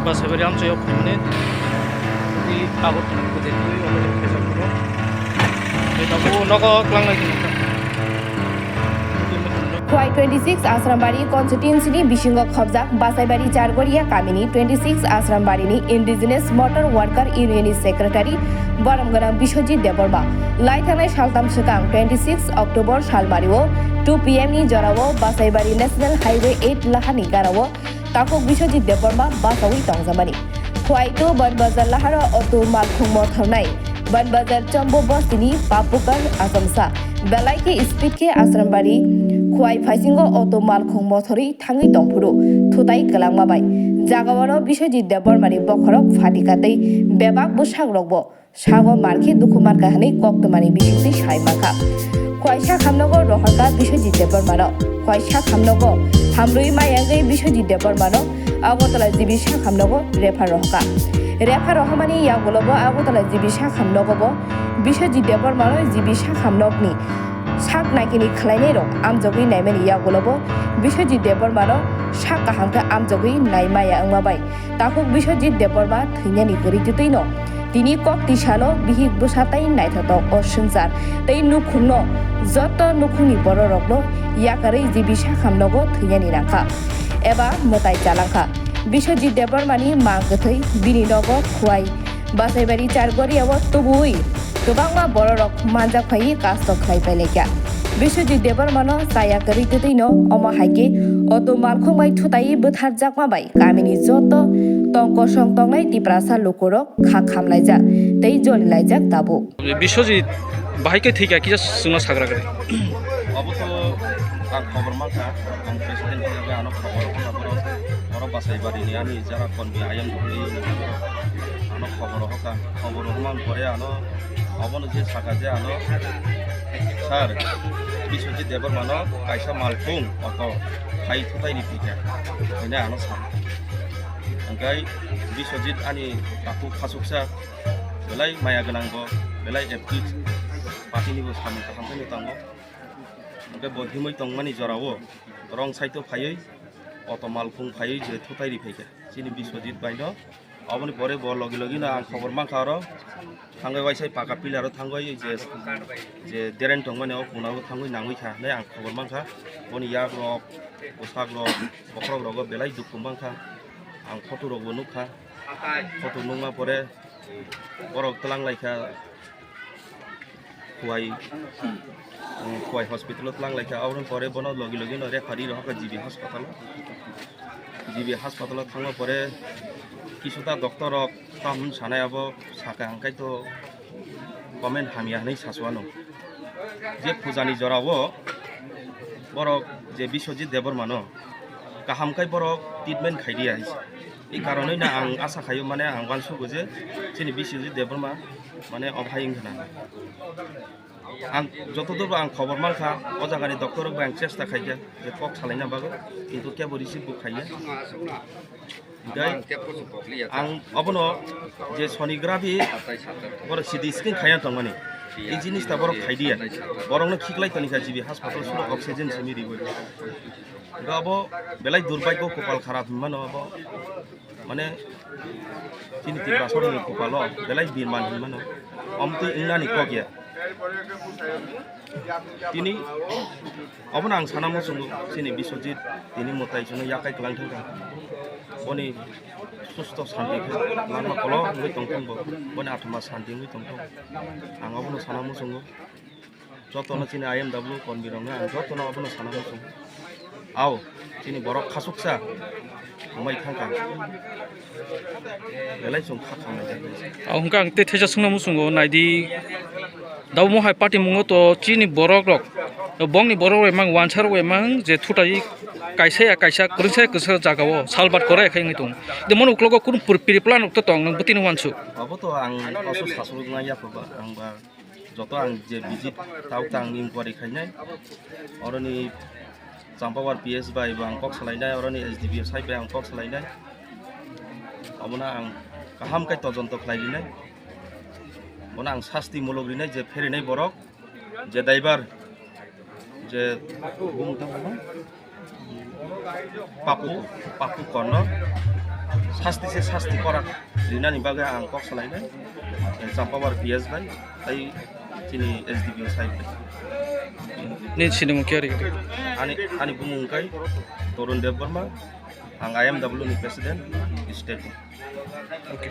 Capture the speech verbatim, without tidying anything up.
Basaibairi amchaio phaimani tei Agartala ni kwthwi twi omo khe khaijak phuru. Tei tabuk nogo klangnai tongkha. Khwai twenty six Asrambari constituency ni bisingo khobjak Basaibairi Chargoria kamini twenty six Asrambari ni Indigenous Motor Worker Union ni secretary borom gwnang Biswajit Debbarma lai thangnai saltham swkang twenty six October salmario two P M ni jorao Basaibairi National Highway eight lahani garao takhuk Biswajit Debbarma bachaui tongjamani. Khwai to Banbazar laharo auto malkhung mothornai Banbazar Chombo bostini Papukar achomsa belai khe speed khe Asrambari Khwai phaisingo auto malkhung mothorwi thangwi tongphuru thutai kwlangma bai jagao no Biswajit Debbarmani bokhorok phatika tei bebak bwsakrokbo sago mar khe dukhu mankha hwnwi koktwmani bisingtwi sai mankha. Khwai sakhamnogo rohorkha Biswajit Debbarmano. Khwai sakhamnogo hamrwi mayangwi Biswajit Debbarmano Agartala G B sakhamnogo refer rohorkha. Refer rohormani yagulobo Agartala G B sakhamnogobo Biswajit Debbarmano G B sakhamnokni sak naikini khwlainairok amjogwi naimani yagulobo Biswajit Debbarmano sak kaham khe amjogwi naimaya wngma bai takhuk Biswajit Debbarma thwinani kwrwi twtwino tini kok tisano bihik bwsa tei naithotok o swngchar tei nukhungno joto nukhungni bororokno yakarwi G B sakhamnogo thwinani nangkha eba mwtai chalangkha. Biswajit Debbarmani mang kwthwi bini nogo Khwai Basaibairi Chargoriao tubuwi kwbangma bororok manjak phaiwi kasto khlai pailaikha. Biswajit Debbarmano chaya kwrwi twtwino omo hai khe auto malkhung bai thutai bwtharjakma bai kamini joto tong kosong tongnai Tiprasa lukurok kha khamlaijak tei jolilaijak tabuk. Biswajit bahai khe thwikha kisa chwngno sagra kwrwi. Obo to ang khobor mankha, ang president hisabe ano khobor rokha borok, borok Basaibarini ani jara konbi ayang dukli ano khobor rokha, khobor rokha man pore ano obono je saka je ano sir Biswajit Debbarmano kaisa malkhung auto khai thutai ni thwikha hwnwi ano sa. Hwnkhe Biswajit ani takhuk khasuksa belai maya gwnang bo, belai active, party ni bo samung kaham khe tongo. Hwnkhe bo himwi tongmani jorao wrong side o phaiwi auto malkhung phaiwi je thutai ri phaikha chini Biswajit bai no. Aboni pore bo logi logi no ang khobor mankha oro thangwi waisai paka pillar o thangwi je, je deren tongmani o kona o thangwi nangwi kha hinwi ang khobor mankha. Boni yak rok, bwsak rok, bokhorok rogo belai dukhu mankha. Ang photo rok bo nukha. Photo nukma pore borok twlang laikha Khwai, um, Khwai hospital o twlang laikha. Aboni pore bono logi logi no refer ri rohorkha G B hospital o. G B hospital o thangma pore kisuta doctor rok tamo sanai abo saka hwnkhe to comment hamya hinwi sachuano. Je pujani jorao borok je Biswajit Debbarmano kaham khe borok treatment khai diya hinwi. I karonwi no ang asa khaio, mane ang uansugo je chini Biswajit Debbarma mane omo hai wngkha na. Ang joto dor ang khobor mankha, o jagani doctor rok bai ang chesta khaikha je kok salaina bagwi, kintu kebo receive bo khaiya. Hwnkhe ang obono je sonography borok C T scan khaiya tongmani, i jinis ta borok khaidiya, borokno khiklai tonikha G B hospital sulo oxygen simi riwi. Hwnkhe abo belai durbhagyo, kopal kharap hinmano abo, mane chini Tiprasa rokni kopalo belai birman hinmano, omtwi wngnani kok ya. Tini obono ang sana muchungo, chini Biswajit tini mwtai chwngno yakai kwlang thangkha. Boni susto santi khe langma kolok wngwi tongthung bo, boni athama santi wngwi tongthung. Ang obono sana muchungo. Jotono chini I M W kormi rokno ang jotono obono sana muchungo. Ao, chini borok khasuksa wngwi thangkha. Belai chwng kha khamlaijak. Ao hwnkhe ang tei theisa swngna muchungo, naidi. Dabo mohai party mungo to chini borok rok, bongni borok rok emang wansa rok emang je thutai kaisa ya kaisa, kwrwngsa ya kwrwngsa jagao salbat kore khai wngwi tongo. De mono uklogo kurun pur-, pre-plan rok to tong, nwng bwtwi no wansu. Abo to ang oso sasulukna yakho ba, ang ba joto ang je visit tao ta ang inquiry khainai. Oroni Champawar P S bai bo ang kok salainai, oroni S D P O side bai ang kok salainai. Obono ang kaham khe tojonto khlai rinai. Bono ang sasti muluk rinai je pherinai borok, je driver, je bumung tang bono? Papu, Papu Kono. sasti se sasti korak rinani bagwi ang kok salainai Champawar P S bai tei chini S D P O sahib bai. Ni sinimung khe ori? Ani, ani bumung kai Torun Debbarma, ang I M W ni president, state. Okay.